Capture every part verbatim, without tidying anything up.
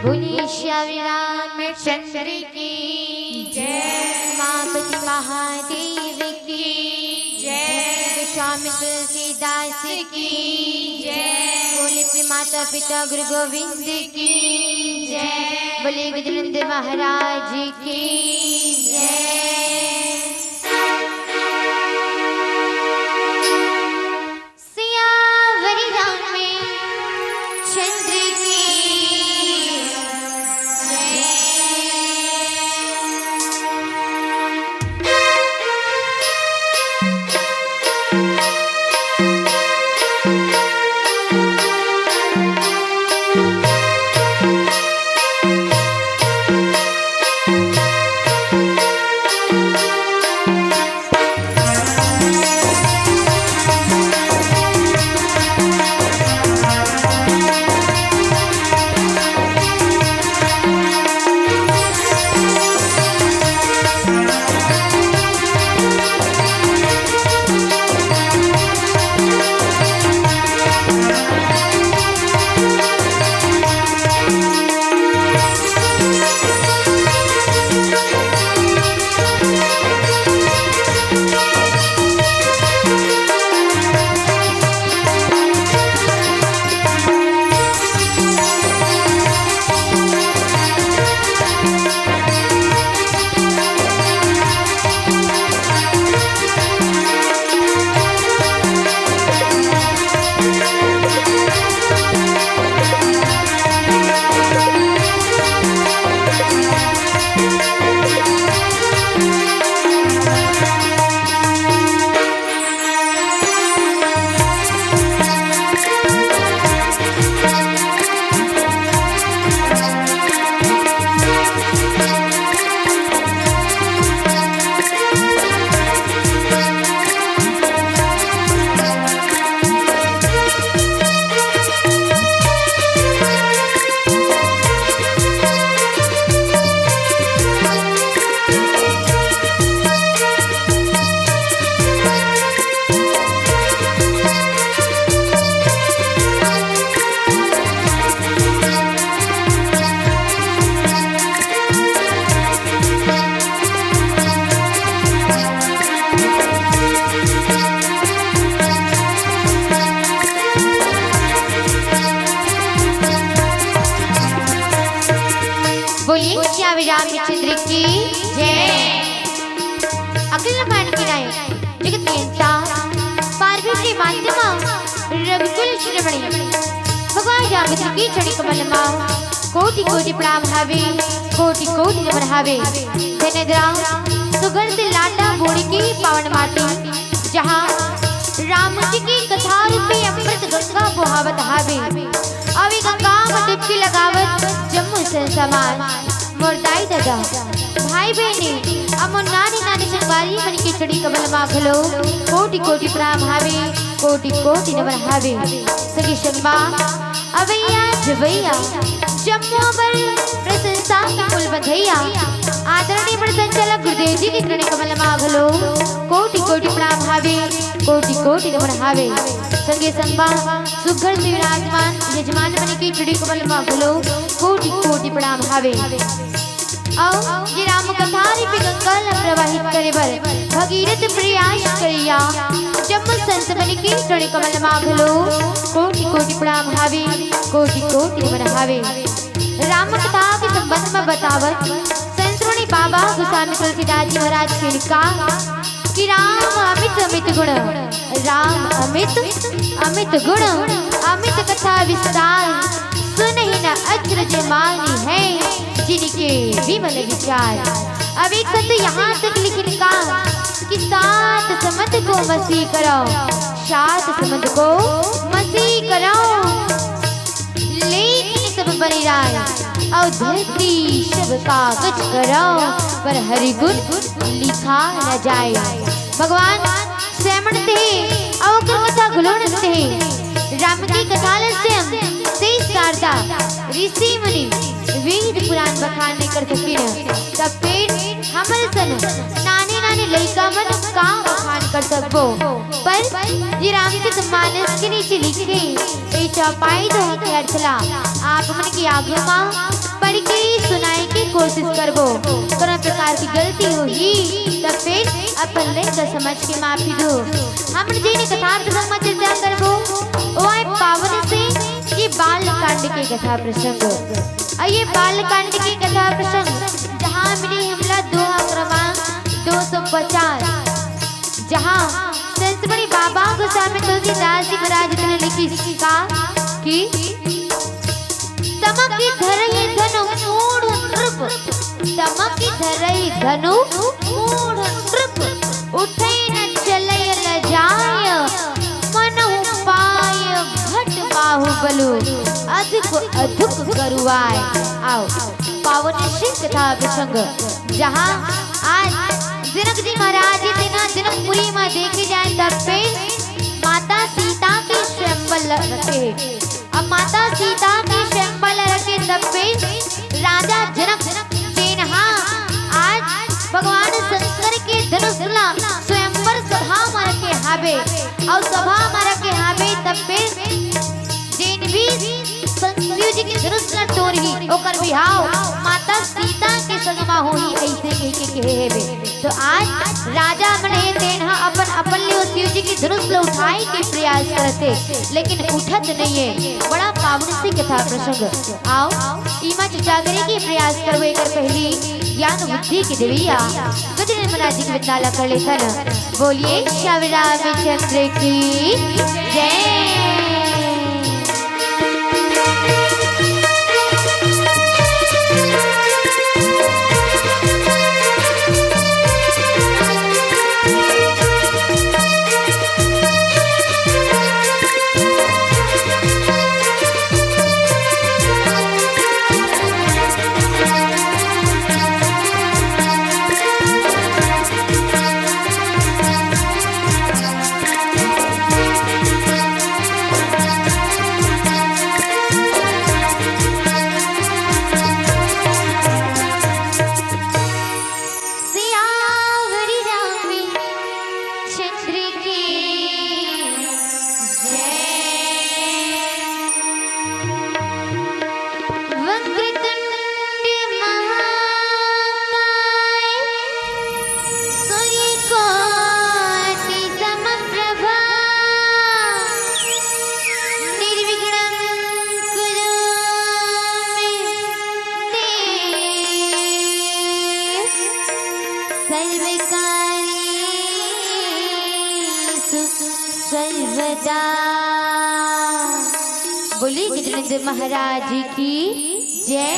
बोले श्री रामचंद्र की जय, उमापति महादेव की जय, विश्वामित्र तुलसीदास की जय, बोले अपने माता पिता गुरु गोविंद की जय, बोले गजानंद महाराज की जय। सियावर रामचंद्र की जय। बोलिए सियावर रामचंद्र की जय। अखिल ब्रह्मांड के नायक जगत के नियंता, पार्वती के माता मा, रघुकुल शिरोमणि, भगवान राम जी के चरण कमल मा कोटि कोटि प्रणाम हावे, कोटि कोटि नमन हावे। धन्यवाद सुघर से लाटा बोड़ी की पावन माटी, जहाँ राम जी की कथा रूपी अमृत गंगा बोहावत हावे। अउ ए गंगा म डुबकी लगावत जम्मो संत समाज, मोर दाई ददा, भाई बहिनी, अउ मोर नानी नानी संगवारी मन के चड़ी कमल मा घलो कोटि कोटि प्रणाम हावे, कोटि कोटि नमन हावे। संगी संगवा, अवैया जवैया, जम्मो बर प्रशंसा के पुल बंधैया, आदरणीय बड़ संचालक गुरुदेव जी के चरण कमल मा घलो कोटि कोटि प्रणाम हावे, कोटि कोटि नमन हावे। संगे संगवा सुघर से विराजमान यजमान मन के चड़ी कमल मा घलो कोटि कोटि प्रणाम हावे। अउ ये राम कथा रूपी गंगा ल प्रवाहित करे बर भगीरथ प्रयास करइया जम्मो संत मन के चरण कमल मा घलो कोटि कोटि प्रणाम हावे, कोटि कोटि नमन हावे। राम कथा के संबंध म बतावत संत श्रोमणी बाबा गोस्वामी तुलसीदास जी महाराज के लिखा कि राम अमित अमित गुण, राम अमित अमित गुण, अमित कथा विस्तार, सुनहि न अचरज मानि है जिनके विमल विचार। अब एक संत यहाँ तक लिखिन का कि सात समद को मसी करौ, सात समद को मसी करौ, लेखिन सब बलिराय, अउ धरती सब कागज करौ, पर हरि गुण लिखा न जाय। भगवान श्रमण ते हे, अउ ओकर कथा घलो नइ हे। राम के कथा ल स्वयं शेष शारदा ऋषि मुनि वेद पुराण बखान नइ कर सकिन, तब फेर हमर सन नाने नाने लइका मन का बखान कर सकबो? पर ये रामचरित मानस के नीचे लिखे ए चौपाई दोहा के अर्थ ला आप मन के आगू मा गलती होही, त फेर अपन ले समझ के माफी दो। हमन जेन कथा प्रसंग म चर्चा करबो, ओ आय पावन से ये बाल कांड के कथा प्रसंग। अउ ये बाल कांड के कथा प्रसंग, जहाँ मिली हमला दोहा क्रमांक दो सौ पचास, जहाँ संतमणि बाबा गोसावी तुलसीदास जी महाराज जी ने लिखिस का कि तमकि धरई धनु मूढ़ नृप, तमकि धरई धनु मूढ़ नृप, उठई न चलई लजाय, मनहु पाय भट बाहुबलु, अधिक अधुक गरुआय। अउ पावन श्री कथा प्रसंग, जहाँ आज जनक जी महाराज जी तेना जनकपुरी म देखे जाय, तब पे माता सीता के स्वयंवर ल-, रखे हे। अब माता सीता के स्वयंवर ल रखे, तब पे राजा जनक, जेन हा आज भगवान शंकर के धनुष ला स्वयंवर सभा म रखे हाबे, अउ सभा म रखे हाबे, तब पे जेन भी शिव जी के धनुष ल तोड़ही, ओकर बिहाव माता सीता के संग म होही, अइसे कहिके कहे हेबे। तो आज राजा मन हे, तेन ह अपन, अपन ले ओ शिव जी के धनुष ल उठाय के प्रयास करत हे, लेकिन उठत नइ हे। बड़ा पावन से कथा प्रसंग। अउ इमा चर्चा करे के प्रयास करबो, एकर पहिली ज्ञान बुद्धि के देवइया गजानन महाराज जी के वंदना ला कर लेथन। बोलिए श्याम रामचंद्र की जय। सियावर रामचंद्र की जय। वक्रतुंड महाकाय सूर्यकोटि समप्रभा। निर्विघ्नं कुरु मे देव सर्वकार्येषु सर्वदा। बोलिए गजानंद महाराज की जय।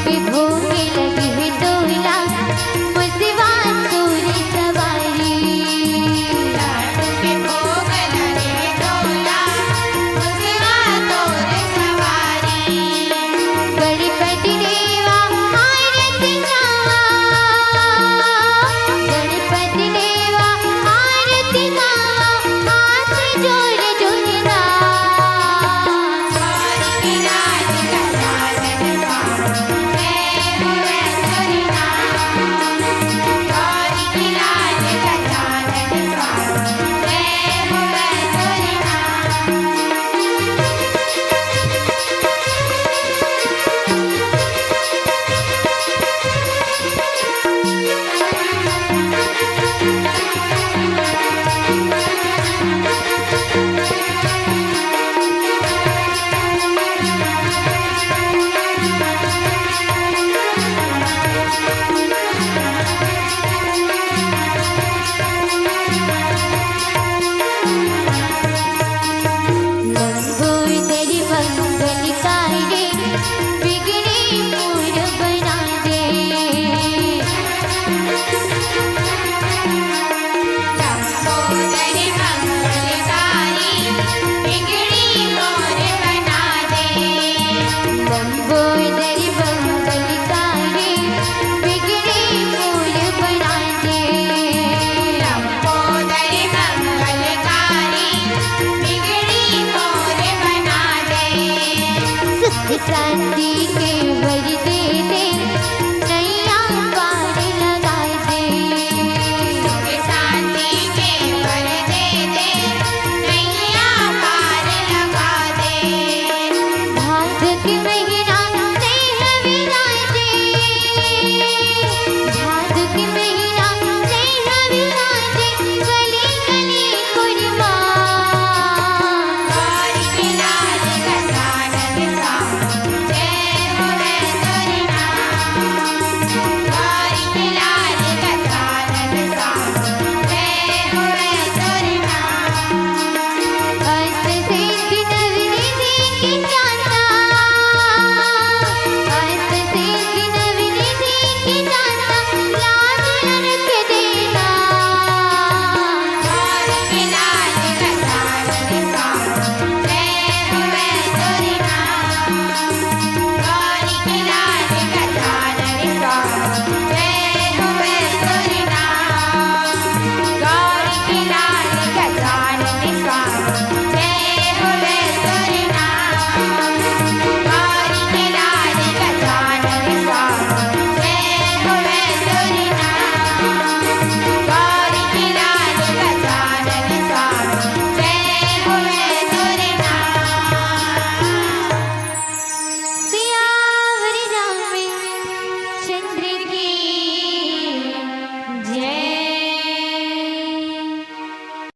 के भोग लगे हे तोला, मुसवा तोर सवारी। लाडू के भोग लगे हे तोला, मुसवा तोर सवारी। गणपति देवा आरती गावा, गणपति देवा आरती गावा, हाथ जोड़ जोड़ ना। लंबोदर मंगलकारी, बिगड़ी मोर बना दे। लंबोदर मंगलकारी, बिगड़ी मोर बना दे। लंबोदर मंगलकारी, बिगड़ी मोर बना दे। लंबोदर मंगलकारी, बिगड़ी मोर बना दे। सुख शांति के